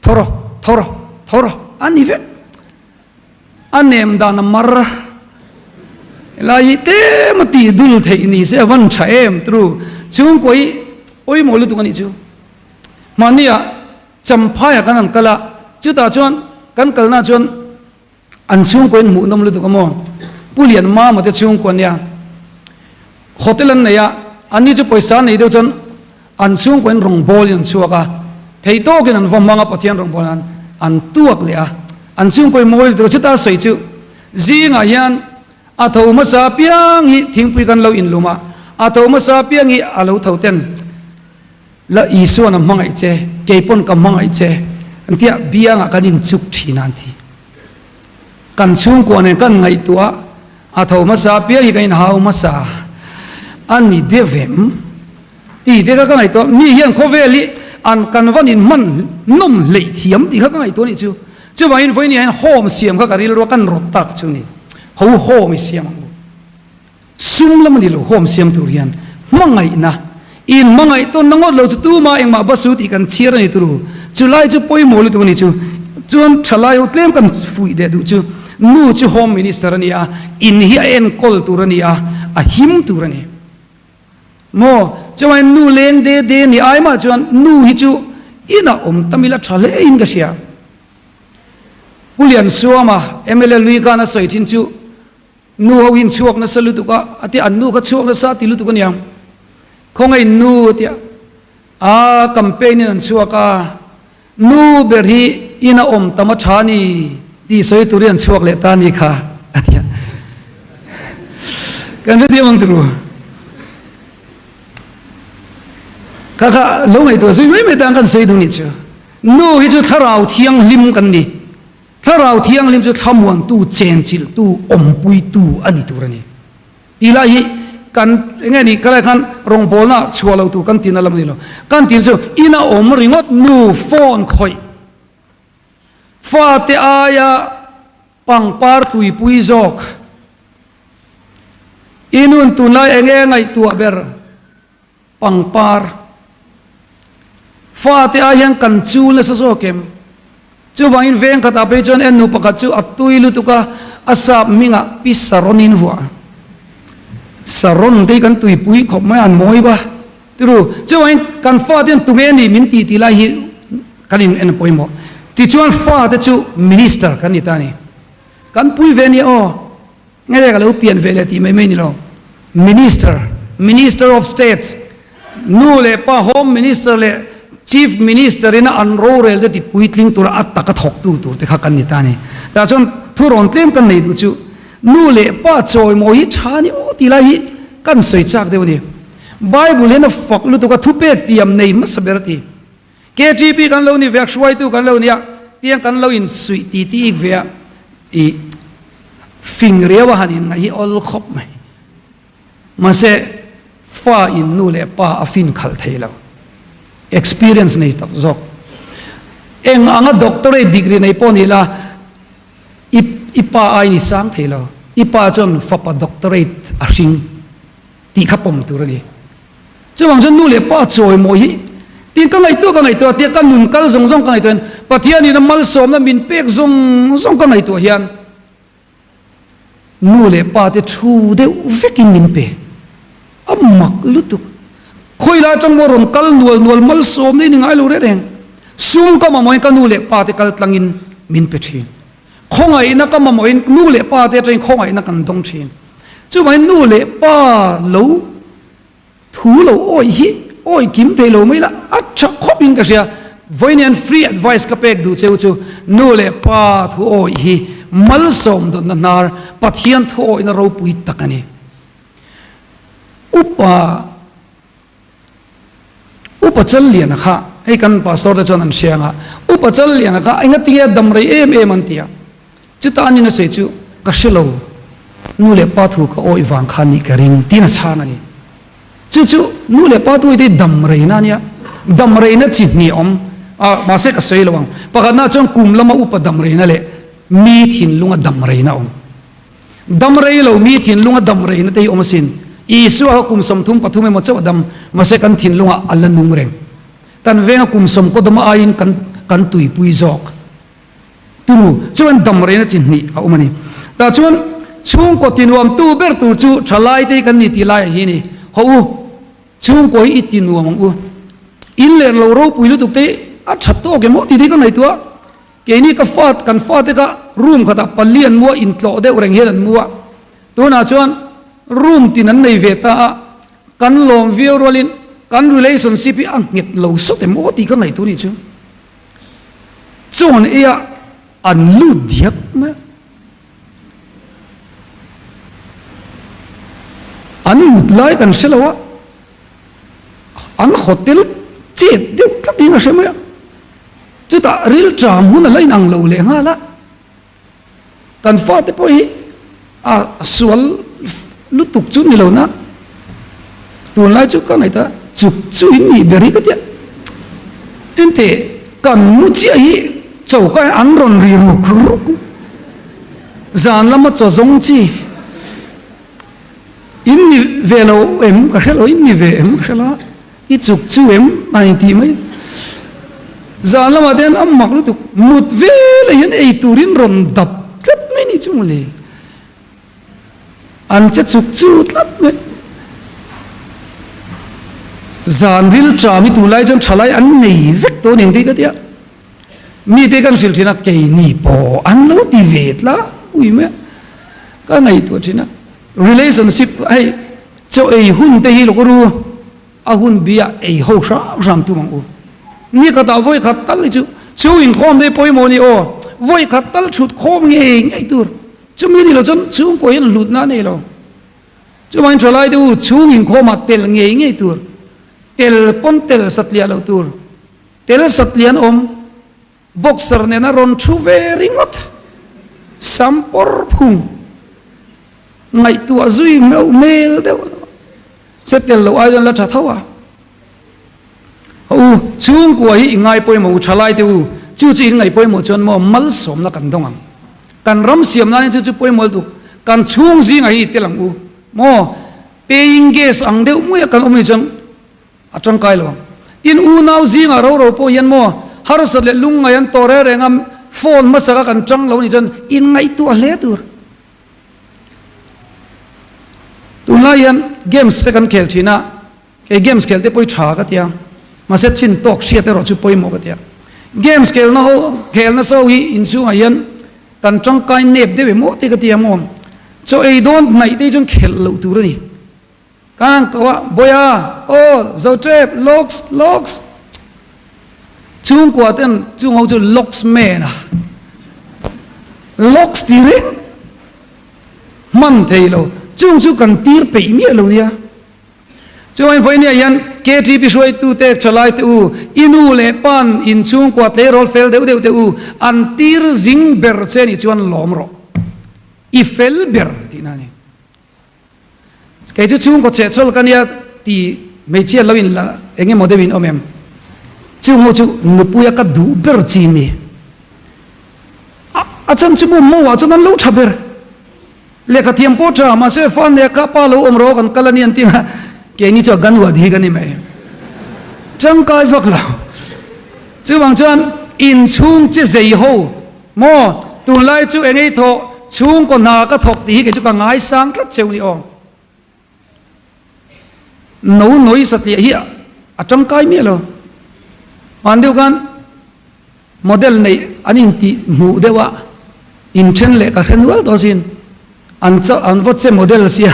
thaw rawh thaw rawh thaw rawh a ni vek. A nem dan a mar a, helai hi tlem a tih dul theih ni se a van tha em tru chhungkaw hi pawimawh lutuk a nih chu. Mahnia Champhaiah kan han kal a, chutah chuan kan kalna chuan an chhungkaw in hmuhnawm lutuk a maw, Pu Lian Mama te chhungkaw ania, hotel an nei a, anni chu pawisa nei deuh chuan An chhungkaw in rawngbawlin an chhuak a, thei tawkin an va hmang a, Pathian rawngbawlin an an tuak leh a. An chhungkaw in mawi lutuk a, chuta sawi chu zingah hian a tho hmasa piang hi thingpui kan lo inlum a, a tho hmasa piang hi a lo tho ten la Isuan a hmangaih che, kei pawn ka hmangaih che an tia biangah kan inchuk thin a an ti. Kan chhungkua nen kan ngaihtuah a tho hmasa piang hi kan inhau hmasa a ni deuh em? Tih te kha ka ngaihtuah, mi hian khawvel hi an kan van in hman nawm hleih thiam tih kha ka ngaihtuah anih chu. Chuvangin vawiin hian home siam kha ka rilru a kan rawt tak chu ni. Ho home i siam ang u. Sum lam a ni lo home siam tur hian hmangaihna, in hmangaih tawnna ngawt lo chu tuma engmah basu tih kan chhiar a ni turu. Chulai chu pawimawh lutuk a ni chu. Chuan thalai ho tlem kan fuih leh duh chu nu chu home minister a ni a, in hi a enkawl tur a ni a, a him tur a ni. Maw? Chuan nu leng de de ni ai mah chuan nu hi chu inah awm tam ila tha hle in ka hria. Pu Liansuama, mla lui khan a sawi thin chu nu ho in chhuak nasa lutuk a, a tia an nu kha chhuak nasa a ti lutuk a niang. Khawngaih nu a tia a campaign in an chhuak a, Nu ber hi in a awm tam a tha ni tih sawi turin an chhuak leh ta ni kha a ti a. Kan hrethiam ang turu. Kha kha lo ngaihtuah zui mai mai tan kan sawi duh nih chu. Nu hi chu thlarau thianghlim kan ni. Thlarau thianghlim chu thlamuantu, chenchilhtu, awmpuitu a ni tur a ni. Tih lai hi kan enge ni kalai khan rawngbawlna chhuah lo tur kan tina lam a ni lo. Kan tin chu ina awm ringawt nu phone khawih fate aia pangpar tuipui zawk i nun tunlai enge ngaihtuah ber Pangpar fate ah hian kan chu nasa zawk em? Chuvangin veng khatah phei chuan en nu pakhat chu a tui lutuk a, a sap hmingah Pi Saron in vuah. Saron te hi kan tuipui khawp mai a, an mawi va tiru. Chuvangin kan fate hian tunge ni min tih tih lai hi kan in en pawimawh. Tichuan fate chu minister kan ni ta a ni. Kan pui ve nia aw. Nge ka lo pian ve leh tih mai mai ni lo. Minister, Minister of States, nu leh pa Home Minister leh Chief Minister ina an rorel te ti puitling tura a taka thawktu tur te kha kan ni ta a ni. Tah chuan thurawn tlem kan nei duh chu nu leh pa chawimawi hi tha ni aw tih lai hi kan sawi chak deuh a ni. Bible hian a fak lutuk a thupek tiam nei hmasa ber a ti. KTP kan lo ni ve a, hruaitu kan lo ni a, tiang kan lo insuih ti ti ik ve a, i fing riau a han inngaih hi awl khawp mai. Mahse, fa in nu leh pa a fin khalh thei lo. Experience nei tak zawk. Eng anga doctorate degree nei pawh ni la, i i pa aiin i sang thei lo. I pa chuan fapa doctorate a hring tih kha pawm tur a ni. Chuvang chuan nu leh pa chawimawi hi tin ka ngaihtuah ka ngaihtuah tia ka nun kal zawng zawng ka ngaihtuah hian Pathianin a malsawmna min pek zawng zawng ka ngaihtuah hian nu leh pa te thu deuh vekin min pe. A mak lutuk. Khawilai atang maw rawn kal nual nual malsawmna hi ni ngai lo reng reng. Sum ka mamawhin ka nu leh pa te kal tlangin min pe thin. Khawngaihna ka mamawhin nu leh pa te atangin khawngaihna kan dawng thin. Chuvangin nu leh pa lo Thu lo awih hi awih kim thei lo mai la, a tha khawp in ka hria. Vawiin hian free advice ka pek duh cheu chu nu leh pa thu awih hi malsawm dawtna hnar Pathian thu awihna ropui tak a ni. Upa Upa Challiana kha hei kan pastor te chuan an hria ang a, Upa Challiana kha engatinge a dam rei em em an ti a. Chuta anin a sawi chu, Ka hre lo, nu leh pa thu ka awih vang kha nih ka ring, tiin a chhang a ni. Chu chu nu leh pa thu hi te dam reina a nia, dam reina chi hnih a awm a, mahse ka sawi lo ang. Pakhatna chuan kum lama upa dam reina leh mi thinlunga dam reina a awm. Dam rei lo mi thinlunga dam reina te hi awm asin. Isua kha kum 33 emaw chauh a dam, mahse kan thinlungah a la nung reng. Kan venga kum sawm kaw dama aiin kan kan tuipui zawk. Tunu chuan dam reina chi hnih a awm a ni. Tah chuan chhungkaw tinuamtu ber tur chu thalaite hi kan ni tih laiah hi a ni. Haw u, chhungkaw hi i tinuam ang u. In leh lo ropui lutuk te hi a tha tawk em aw tih te hi ka ngaihtuah. Keini ka fa, kan fate kha room khatah pali an mu a, intlawh deuh reng hian an mu a. Tunah chuan room tin an nei ve ta a, kan lawm viau rualin kan relationship hi a nghet lo sawt em aw tih ka ngaihtuah a nih chu. Chuan eia an lut diak mai a. An mut lai kan hre lo a, an hotel chet deuh tlat in a hre mai a. Chutah rilṭam hun a la inang lo leh nghal a. Kan fate pawh hi a sual lutuk chu ni lo na, tunlai chu ka ngaih ta chuk chu in nih ber hi ka tia. Engteh kan mu chiah hi choka hi an rawn ri ruk ruk zan lama chaw zawng chi in ni ve lo em ka hre lo in ni ve em ka hre lo a. I chuk chu em a intih mai. Zan lamah te hian a mak lutuk mut velah hian ei turin rawn dap tlat mai ni chu mawle. An che chuk chu tlat mai. Zan ril ṭam hi tunlai chuan ṭhalai an nei vek tawh nen tih ka tia. Mite kan hrilh ṭhin a keini pawh an lo ti ve tlangpui mai a. Ka ngaihtuah ṭhin a relationship hei Chaw ei hun te hi lawk ru, a hun bia ei ho hram hram tum ang u. Ni khatah vawi khat tal hi chu chu inkhawm te pawimawh a ni aw, vawi khat tal thut khawm ngei ngei tur. Chumi ni lo chuan chhungkaw hian hlutna a nei lo. Chuvangin thalai te u chhung inkhawmah tel ngei ngei tur, tel pawn tel satliah loh tur, tel satliah an awm. Boxer nena rawn thu ve ringawt sam pawr phung ngaihtuah zui meuh hmel deuh a ni. Se tel loh ai chuan la tha tho a. Haw u, chhungkua hi i ngai pawimawh u, thalai te u, chu chu in ngaih pawimawh chuan maw malsawmna kan dawng ang. Kan ram siam nan hi chu chu pawimawh lutuk, kan chhung zingah hi i tel ang u maw, paying guest ang deuh muia kan awm hi chuan a tangkai lo ang. Tin, unau zingah ro ro pawh hian maw harsat leh lungngai an tawh reng reng a, phone hmasaka kan tang lo nih chuan inngaihtuah hle tur. Tunlai hian games te kan khel thin a, Kei games khel te pawh hi tha ka tia, mahse chin tawk hriat erawh chu pawimawh ka tia. Games khelna ho khelna so hi inchhungah hian kan tangkai nep deuh em aw te ka tia maw. Chaw ei dawn hnaih te hi chuan khelh loh tur a ni. Ka han ko a, Bawia, aw, zo tep, locks, locks. Chhungkua ten chung ho chu locks man a, locks ti reng hman thei lo, chung chu kan tir peih miah lo nia. Chuan vawinia hian KTP hruaitute thalaite u, i nu leh pa'n inchhungkua tleirawl fel deuh deuh te u, an tir zing ber che nih chuan lawm rawh. I fel ber tihna a ni. Kei chu chhungkaw chhehchhawl ka nia ti hmeichhia lo in la eng emaw deuh in awm em? Chung ho chu nupuia ka duh ber chi ni. A chan chu maw mawah chuan an lo tha ber. Lehkha thiam pawh tha, mahse fa nek kha pa lo awm rawh kan kal a ni an ti a, keini chu a gan huat hi ka ni mai. Tangkai vak lo. Chuvang chuan inchhung chi zei ho maw tunlai chu eng ei thawh chhungkaw hna ka thawk tih hi kei chu ka ngaisang tlat cheu ni aw. No nawi satliah hi a tangkai miah lo. Hman deuh khan Model neih an intih hmuh deuh a, inthen leh ka hre nual tawh asin. An chauh an va che model sia,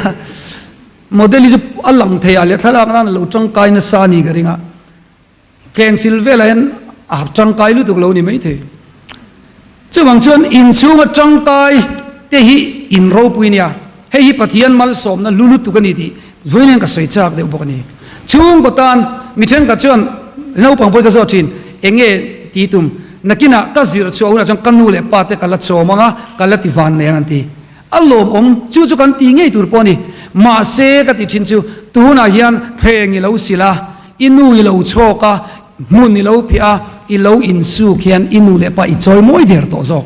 model hi chu a lang thei ah leh thlalak nan a lo tangkai nasa a ni ka ring a, thlengsil velah hian a tangkai lutuk lo ni maithei. Chuvang chuan inchhunga tangkai te hi in ropui nia, hei hi Pathian malsawmna hlu lutuk a ni tih vawiin hian ka sawi chak deuh bawk a ni. Chhungkaw tan mi thenkhat chuan naupang pawhin ka zawt thin, eng nge tih tum? Nakinah ka zir chhuah hunah chuan ka nu leh pa te ka la chawm ang a, ka la ti van nei ang an ti. A lawmawm, chu chu kan ti ngei tur pawh a ni. Mahse ka ti thin chu tunah hian thleng i lo sil a, i nu i lo chhawk a, Hmun i lo phiah a, i lo insuk hian i nu leh pa i chawi mawi der tawh zawk.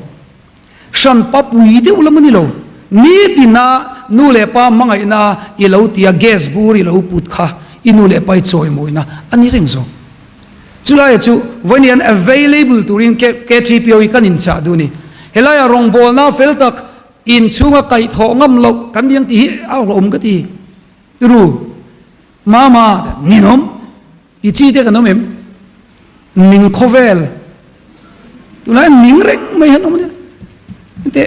Hranpa pui deuh lam a ni lo. Nitina nu leh pa hmangaihna i lo tia gas bur i lo put kha i nu leh pa i chawi mawina a ni reng zawk. Chulaiah chu vawiin hian available turin KTPO hi kan inchah duh a ni. Helaiah rawngbawlna fel tak inchhunga kaihthawh ngam loh kan ni ang tih hi a hlauhawm ka ti. Turu, Mama, ninawm. Ti chi te kan awm em? Ning khawvel. Tunlai ning reng mai han awm ania. Hete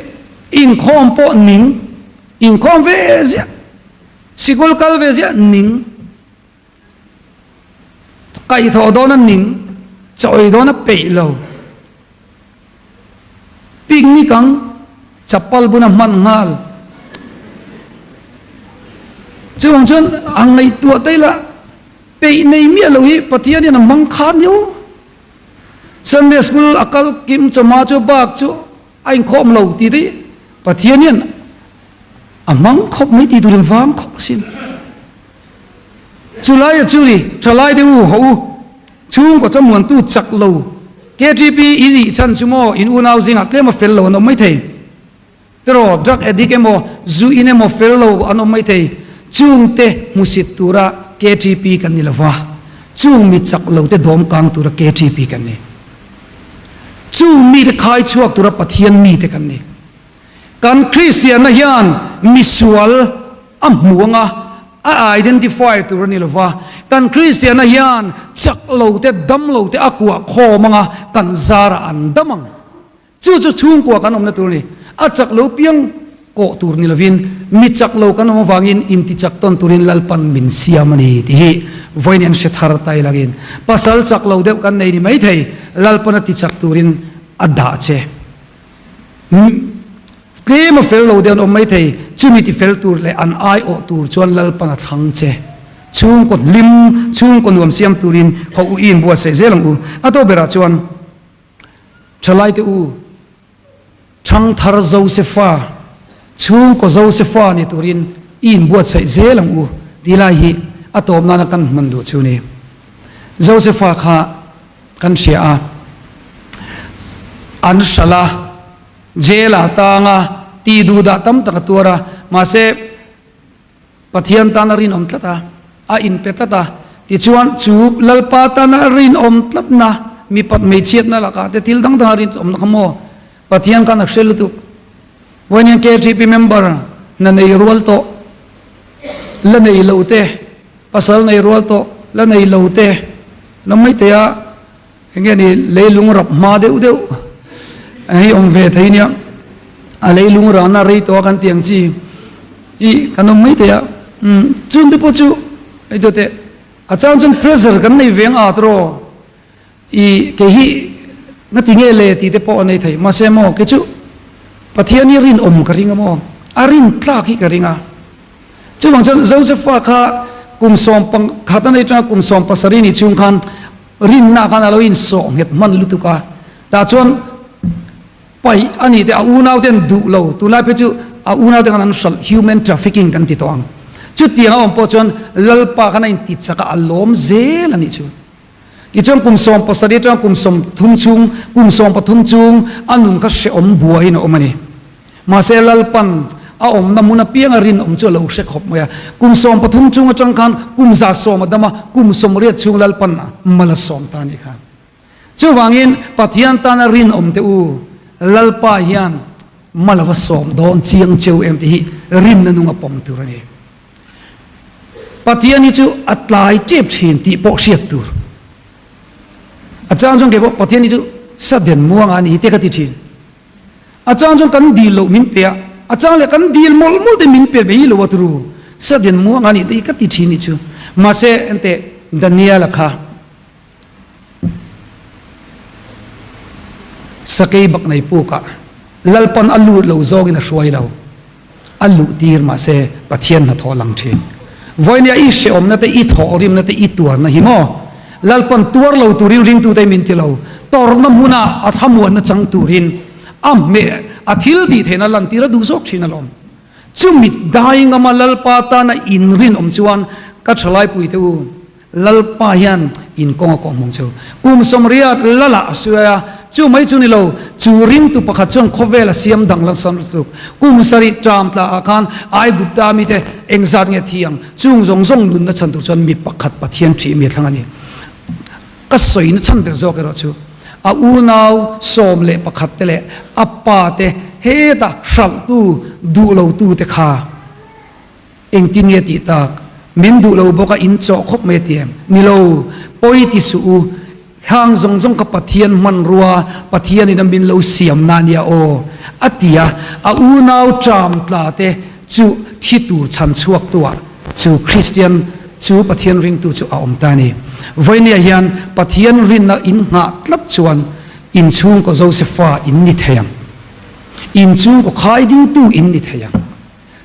inkhawm pawh ning, inkhawm ve ziah, sikul kal ve ziah ning, kaihthawh dawn a ning, chawi dawn a peih lo. Picnic ang, chapal buna hman nghal. Chuvang chuan a ngaihtuah te ila peih nei miah lo hi Pathian hian a hmang khan io. Sunday school a kal kim chawhma chu bak chu a inkhawm lo tih te hi Pathian hian a hmang khawp mai tih turin vang khawp asin. Chulaia chu ni, thalai te u, haw u, chhungkaw chamuantu chak lo, KTP i nih chhan chu maw in unau zingah tlem a fel lo an awm maithei. Tiraw, drug addict emaw, zu in emaw fel lo an awm maithei. Chungte hmusit tura KTP kan ni lova, chung mi chak lo te dawm kang tura KTP kan ni. Chung mite khai chhuak tura Pathian mite kan ni. Kan Kristianna hian misual a hmu anga a identify tur a ni lova, kan Kristianna hian chak lo te, dam lo te a kuah khawm anga kan zarah an dam ang. Chu chu chhungkua kan awmna tur a ni. A chak lo piang kawh tur ni lovin mi chak lo kan awm avangin intichak tawn turin Lalpan min siam a ni tih hi vawiin an hre thar ta ilangin pasal chak lo deuh kan nei ni maithei Lalpan a tichak turin a dah che. Tlem a fel lo deuh an awm mai thei, chumi ti fel tur leh an aiawh tur chuan Lalpan a thlang che. Chhungkaw hlim, chhungkaw nuam siam turin haw u i inbuatsaih zel ang u. A tawp berah chuan Thalaite u, Thangthar Josefa, chhungkaw Josefa ni turin i inbuatsaih zel ang u tih lai hi. a tawp nana kan hman duh chu ni. Josefa kha kan hria a, an hralh a, jail ah tang a, tih duh dah tam tak a tuar a, mahse Pathian tan a rinawm tlat a, a inpe tlat a, tichuan chu Lalpa tana rinawm tlatna mipat hmeichhiatna lakah te thil dang danga rinawmna kha maw Pathian khan a hre lutuk. Vawiin hian KTP member hna nei rual tawh la nei lo te, pasal nei rual tawh la nei lo te, lam mai thei a. Enge ni leilung rap hma deuh deuh hei awm ve thei nia, a leilung rana rei tawh a kan tih ang chi hi kan awm mai thei a, umm chung te pawh chu hei tawh teh a chang chuan pressure kan nei ve ang at rawh i kei hi na ti nge le tih te pawh a nei thei mahse maw kei chu Pathian hi rinawm ka ring a maw a rin tlak hi ka ring a chuvang chuan Josepha kha kum sawm pangkhat a nei tanga kum 17 ni chhung khan Rinna khan a lo insawh nghet hman lutuk a, tah chuan paih a nih te a unaute an duh lo, tunlai phei chu a unaute khan an hralh, human trafficking kan ti tawh ang. Chutiang a awm pawh chuan Lalpa khan a inti chak a, a lawm zel a nih chu. Tichuan kum 17 atanga kum 30 chhung, kum 13 chung a nun kha hrehawm buaiin a awm a ni. Mahse Lalpan a awmna hmun apianga rinawm chu a lo hre khawp mai a. Kum 13 chung atang khan kum 100 a dam a, kum 80 chhung Lalpan mal a sawm ta a nih kha. Chuvangin Pathian tana rinawm te u, Lalpa hian mal a va sawm dawn chiang cheu em tih hi rinna nung a pawm tur a ni. Pathian hi chu a tlai tep thin tih pawh hriat tur. A chang chuan kei pawh Pathian hi chu sudden muanga a ni hi te ka ti thin. A chang chuan kan dil loh min pe a, a chang leh kan dil mawlh mawlh te min pe mai lo a turu. Sudden muang a nih te hi ka ti thin nih chu. Mahse enteh Daniel-a kha sakei bak nei pukah Lalpan a lut lo zawngin a hruai lo. A luh tir mahse Pathian hnathawh lang thin. Vawinia i hrehawmna te, i thawhrimna te, i tuarna hi maw? Lalpan tuar lo turin ringtute min ti lo. Tawrhna hmuna a thlamuanna chang turin a hmeh, a thil tih theihna lantir a duh zawk thin alawm. Chumi dai ngama Lalpa tana inrinawm chuan ka thalaipui te u, Lalpa hian in kawng a kawh hmang cheu. Kum 80 Lala a suai a, chu mai chu ni lo, chu ringtu pakhat chuan khawvel a siam danglam sam lutuk. Kum 7 ṭam tla ah khan Aigupta mite engzat nge thi ang, chung zawng zawng nunna chhan tur chuan mi pakhat Pathian ṭih mi a thlang a ni. Ka sawina chhan ber zawk erawh chu a unau 11 te leh a pa te heta hralhtu duh lotu te kha, Engtin nge tih tak? Min duh lo bawk a, in chawh khawp mai a ti em? Ni lo, pawi ti suh u. Hang zawng zawng kha Pathian hmanrua, Pathianin a min lo siam na nia aw, a ti a. A unau ṭam tla te chu thi tur chhan chhuak tu ah chu Kristian chu Pathian ringtu chu a awm ta a ni. Vawinia hian Pathian rinna in nghah tlat chuan in chhungkaw Josefa in ni thei ang. In chhungkaw khai dingtu in ni thei ang.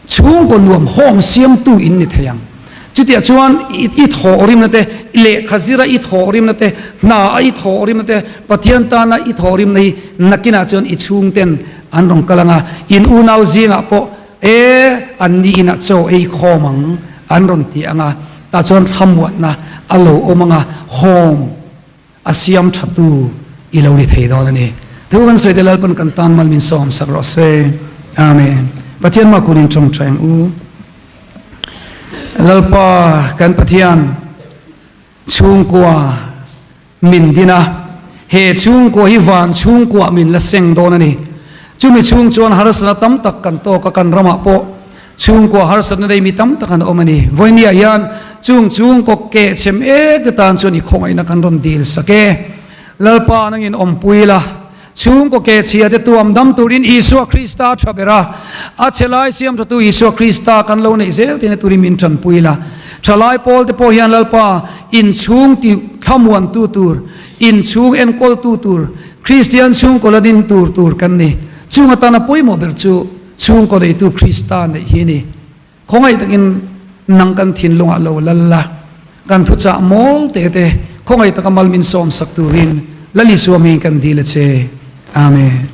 Chhungkaw nuam hawm siamtu in ni thei ang. Chutiah chuan i thawhrimna te, lehkha zira i thawhrimna te, hna a i thawhrimna te, Pathian tana i thawhrimna hi nakinah chuan i chhungten an rawn kal ang a, in unau zingah pawh e an ni inah chaw ei khawm ang an rawn ti ang a, tah chuan thlamuatna a lo awm ang a, hawm. A siam tha tu i lo ni thei dawn a ni. Thu kan sawi te Lalpan kan tan mal min sawm sak rawh se. Amen. Pathian mah kun in tawngtai ang u. Lalpa kan Pathian chhungkua min din a, he chhungkua hi van chhungkua min la seng dawn a ni. Chumi chhung chuan harsatna tam tak kan tawk a, kan ramah pawh Chhungkua harsatna nei mi tam tak an awm a ni. Vawinia hian chung chhungkaw keh chhem ek te tan chuan i khawngaihna kan rawn dil sak e. Lalpa nangin awmpui la, chhungkaw keh chhia te tuam dam turin Isua Krista tha ber a, a chhe lai siam thatu Isua Krista kan lo neih zel theihna turin min tanpui la. Thalai pawl te pawh hian Lalpa inchhung ti thlamuantu tur, inchhung enkawltu tur, Kristian chhungkaw la din tur tur kan ni. Chung atana pawimawh ber chu Chhungkaw neitu Krista neih hi ni. Khawngaih takin nang kan thinlungah lo lal la, kan thuchah mawl te te khawngaih taka mal min sawmsak turin Lal Isua hmingin kan dil a che. Amen.